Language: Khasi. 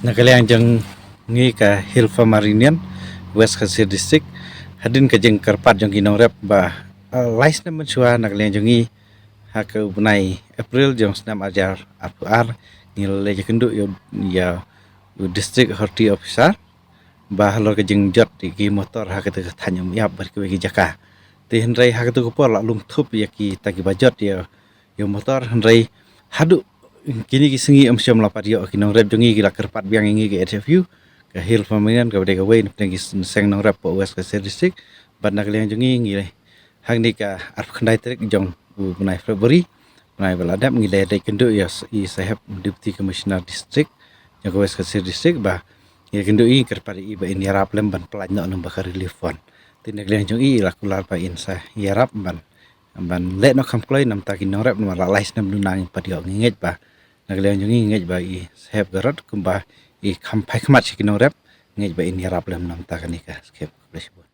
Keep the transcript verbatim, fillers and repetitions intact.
Na ka liang jong ngi ka Hill Farmer Union West Khasi District, hadien ka jingkyrpad jong ki nongrep ba, uh, lai snem mynshuwa na ka liang jong ngi ha ka u bnai April jong snem ar hajar arphew ar, ngi la leit ïakynduh ïa u District Horti Officer ba halor ka jingjot ïa ki motor ha kata ka thaiñ Umïap bad kiwei ki jaka. Te hynrei ha kata ka por la lum thup ïa kita kiba jot ïa ïa u motor, hynrei haduh kine ki sngi ym shym la pat ïoh. Ki nongrep jong ngi ki la kyrpad biang ïa ngi ka H F U, ka Hill Farmer Union, kaba dei kawei na pdeng ki seng nongrep hapoh West Khasi District. Bad na ka liang jong ngi, ngi hangne ka arphew khyndai tarik jong u bnai February, bnai ba la dep, ngi la leit kynduh ïa i Saheb Deputy Commissioner District jong ka West Khasi District ba ngi kynduh ïa i, kyrpad ïa i ba in ïarap lem ban pynlait noh lem bad ka relief fund. Te na ka liang jong i la kular ba in sa ïarap ban ban leh noh kham kloi namar ki nongrep namar la lai snem duna ngim pat ïoh. Ngi ngeit ba na ka liang jong ngi, ngi ngeit ba i Saheb Garod kumba i kham phai khmat sha ki nongrep, ngi ngeit ba in ïarap lem namar kane ka skhem. Khublei shibun.